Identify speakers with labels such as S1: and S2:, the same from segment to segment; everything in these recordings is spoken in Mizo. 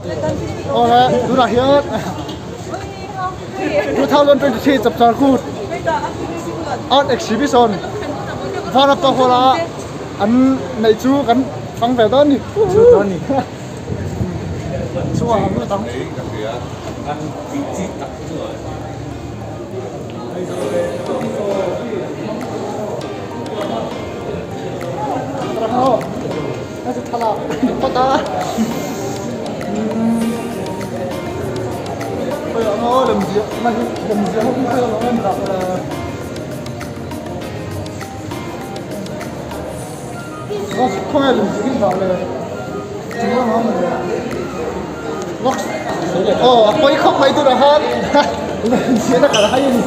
S1: Awle tunah hian 2023 chapchar kut art exhibition Vanapa hall a an neih chu kan fang ve dawn ni. Chungah an lut ang. Aw a pawi khawp mai tur ah khan lemziahna kal hai a ni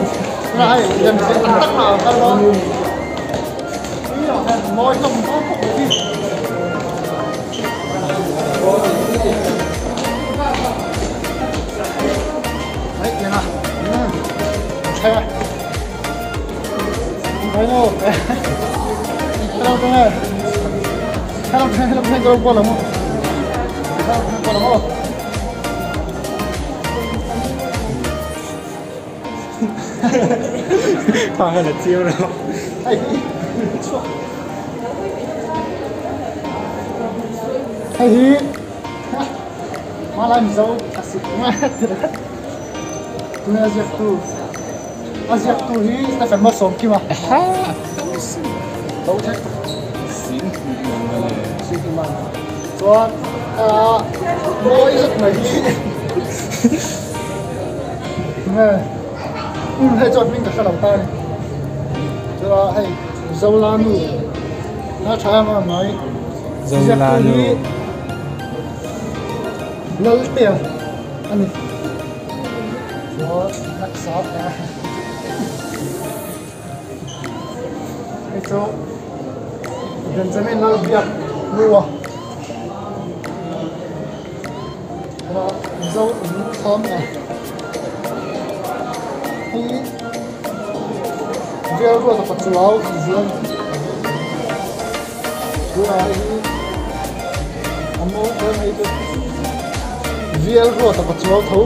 S1: tunah hei lemziah tak tak ah a kal dawn mawi hlawm dawn khawp mai hi. Hei tiang a thlai a hello hello hello hello hello hello hello
S2: Thang a chiu lo.
S1: Hei hi hmalai Mizo a si tuna a ziaktu a ziaktu hi Stephen Malsawmkima chuan mawi zet mai hi nge um hei chuan hming ka hre lo ta a ni chuan hei Zolanu a tha em em mai
S2: Zolanu
S1: Laltea a ni chuan next ah Hei chu Benjamin Lalbiak hnua Mizo in thlam a hei vel ruat a pachuau tih zia a ni tunah hi a mawi hle mai chu vel ruat a pachuau tho.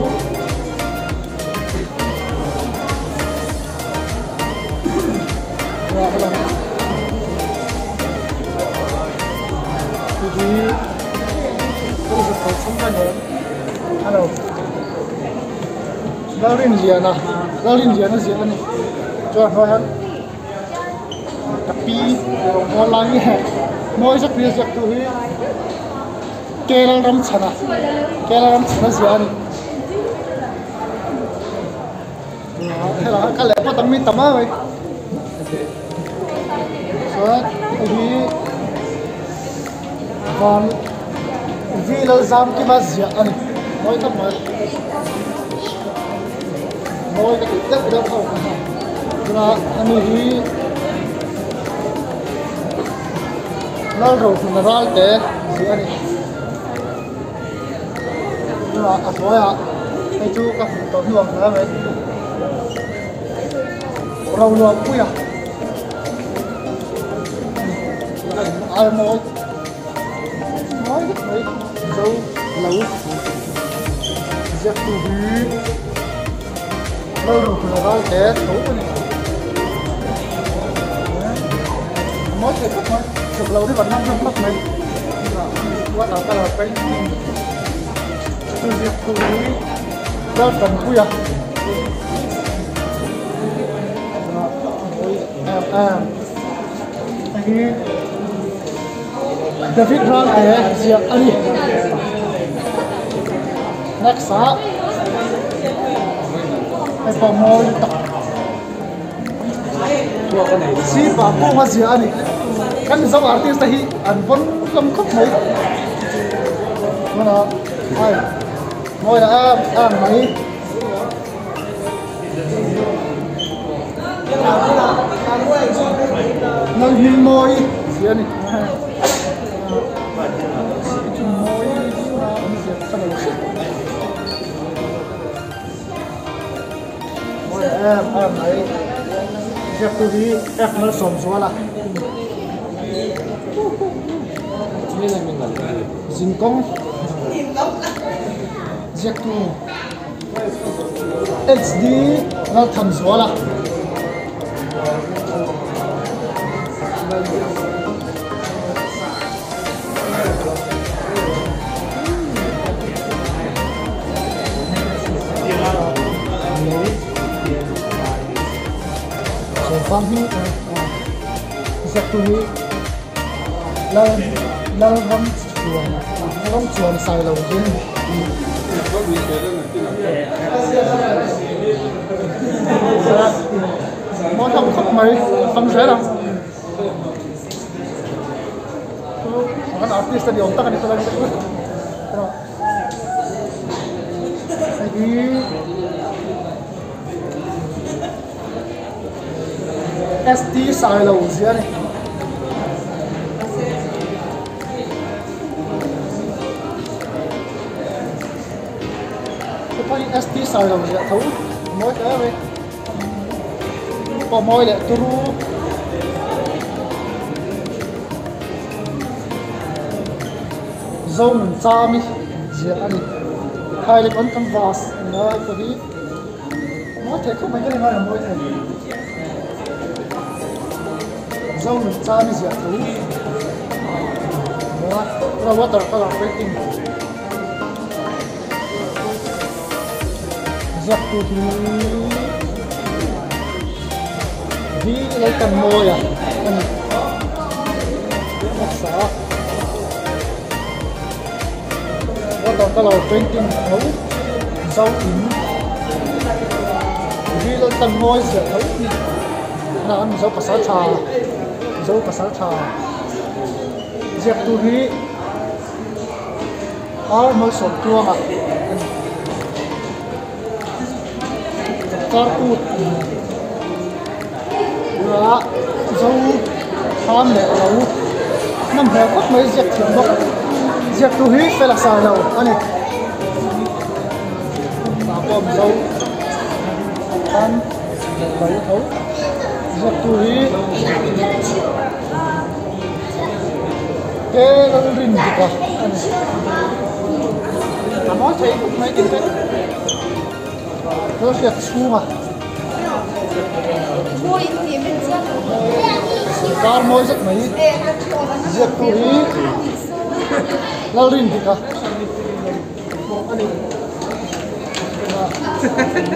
S1: Lalrinliana Lalrinliana ziah a ni chuan hnuaiah hian ka pi rawngbâwl lai nge mawi zet mai a ziak tu hi Kerala ram chhana Kerala ram chhana ziah a ni. Helai ka leh phawt ang mi tam a mai chuan hei hi van vi lal zam kima ziah a ni mawi tak mai mawi ka tih deuh deuh ho ka hria chula ani hi Lalrohluna Ralte ziah a ni. Tunah a hnuaiah hei chu ka hmuh tawh hnu ang hle mai Roluahpuia ai mawi mawi vek mai zo lo ziak tu hi Lalrohluna Ralte tho a ni mawi thei khawp mai chuk lo hi van nam hlawm khawp mai. Water colour painting chu ziak thu hi Laltanpui a em em hei hi David Ralte ziah a ni next ah hei pawh mawi tak Sipa kawnga ziah a ni. Kan Mizo artist te hi an vawn hlawm khawp mai. Tunah hei mawi lah em em mai. Lalhmingmawi ziah a ni. Mawi an ziah ka lo hre. Mawi em em mai ziaktu hi F Malsawmzuala. Zinkawng ziaktu HD Lalthanzuala. Sawmfang hi ziaktu hi Lal Lalram chuan ram chuan sai lo hian mawi hlauh khawp mai fang zel ang. Kan artist a ni awm tak a ni tawh a hei hi ST Sailo zia a ni. Hei pawh hi ST Sailo ziah tho mawi hle mai. Pawh mawi leh turu. Zonun chami ziah a ni. Khailek on canvas a ni a hei pawh hi mawi thei khawp mai ka ni ngai a mawi thei. Zonun chami ziah tho a water colour painting. Ziaktu hi hi lo tan mawi a a ni hmasa a water colour painting tho zo in hi lo tan mawi ziah tho a ni tunah an mizo pasal tha mizo pasal tha ziaktu hi. Ar malsawm tluanga a ni. Car kut bulah zo tham leh lo hnam hmel khawp mai ziak thiam bawk. Ziak tu hi fel a sai lo a ni. Tah pawh mizo tham leh lo tho. Ziak tu hi Ke lalrin dik a a ni. A mawi thei khawp mai tin te thil hriat chhung a. Kar mawi zet mai ziak tu hi lalrin dik a a ni.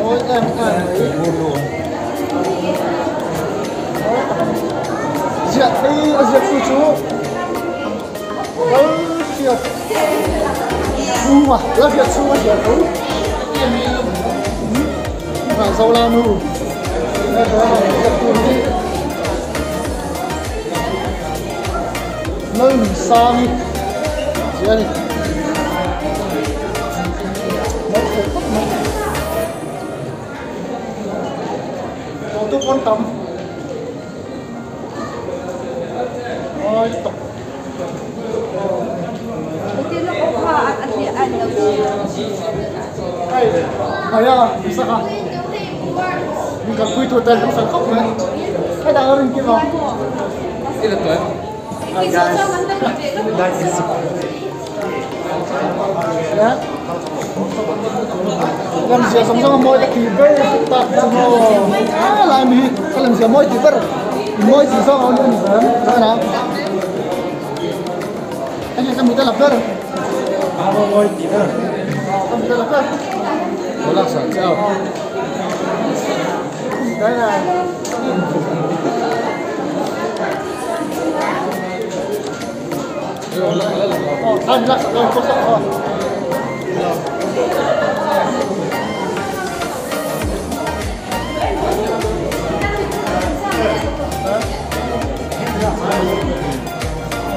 S1: Mawi em em mai. Ziah phei a ziak tu chu lal hriat chhunga lal hriat chhunga ziah tho ah Zolanu ziak tu hi Lalnunsangi tih a ni. Tawhtu pawn tam ai tawp. Hei hei a sak a min kalpui tur te an fel khawp mai hetah a rin kim a. Lamzia zawng zawng a mawi ka tih ber tak chu maw a lai mi hi ka lamzia mawi tih ber mawi tih zawng a awm a ni ber chuan a hei ka mit a la ber mawi tih ber ka mit a la ber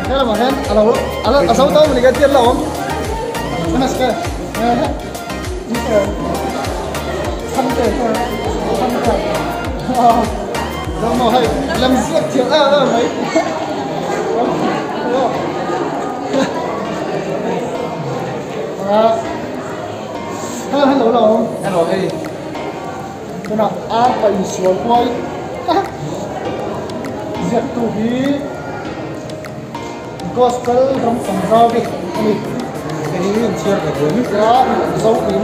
S1: Helamah hian a lo a zo tawh mawni ka tial lo awm Tunah ar pa insual kual ziaktu hi. Gospel ram fang zau hi a ni.
S2: Hei hi an chhiar ve duai
S1: mai a, zo in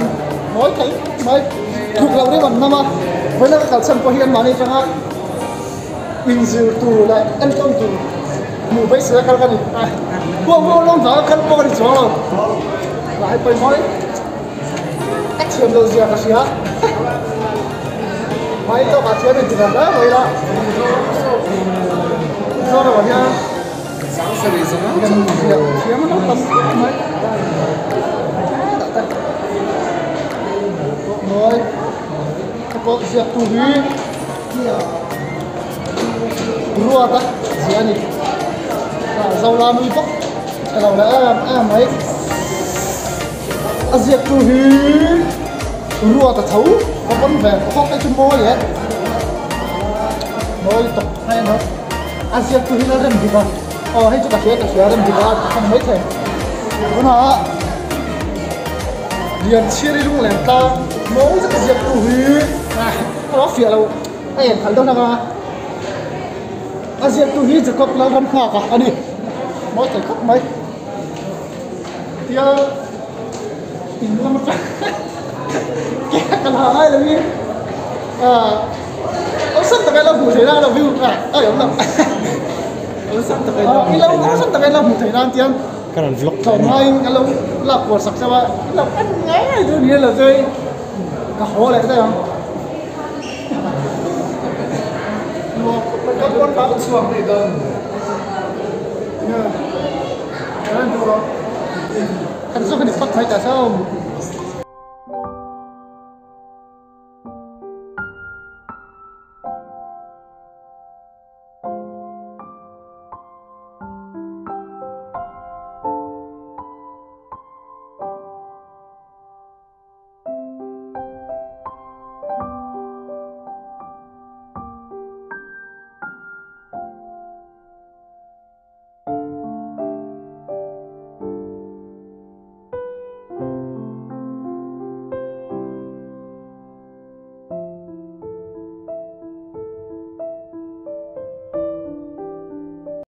S1: mawi thei mai tluk loh reng an nam a, vawiin a ka kal chhan pawh hi anmahni atanga inzir tur leh entawn tur hmuh beisei a kal ka ni. Huau huau lawm vanga kal pawh ka ni chuang lo, lah hei pawimawh a thiam loh zia ka hria. Mai tawkah chuan in ti ve hle mai la. Mizoramah hian lem ziah thiam an lo tam khawp mai. Mawi te pawh ziaktu hi ruata ziah a ni. Zola nui bawk a lo la em em mai. A ziaktu hi ruat a tho ka pawn ve khawk te chu mawi e mawi tawp mai a a ziaktu hi la rem dik a aw hei chu ka hria ka hria rem dik a ka hman mai thei tunah Lianchhiari lunglen tlang mawi zet a ziaktu hi a lo fiah lo a en khalh dawn anga a ziaktu hi Jacob Lalramnghaka a ni mawi thei khawp mai. Tia in lam atang ke ka la ngai lo hi awlsam taka ilo hmuh theih nan lo view a a awm lo
S2: awlsam taka ilo hmuh theih nan
S1: awlsam taka ilo hmuh theih nan tiang
S2: ka rawn vlog
S1: tlawm ngaiin ka lo lak kual sak chauh a ilo en ngai ngai chu ni lo chu ka haw leh daih ang
S3: ka pawn tak chhuak ni dawn.
S1: Kan zawk a ni phawt mai ta saw.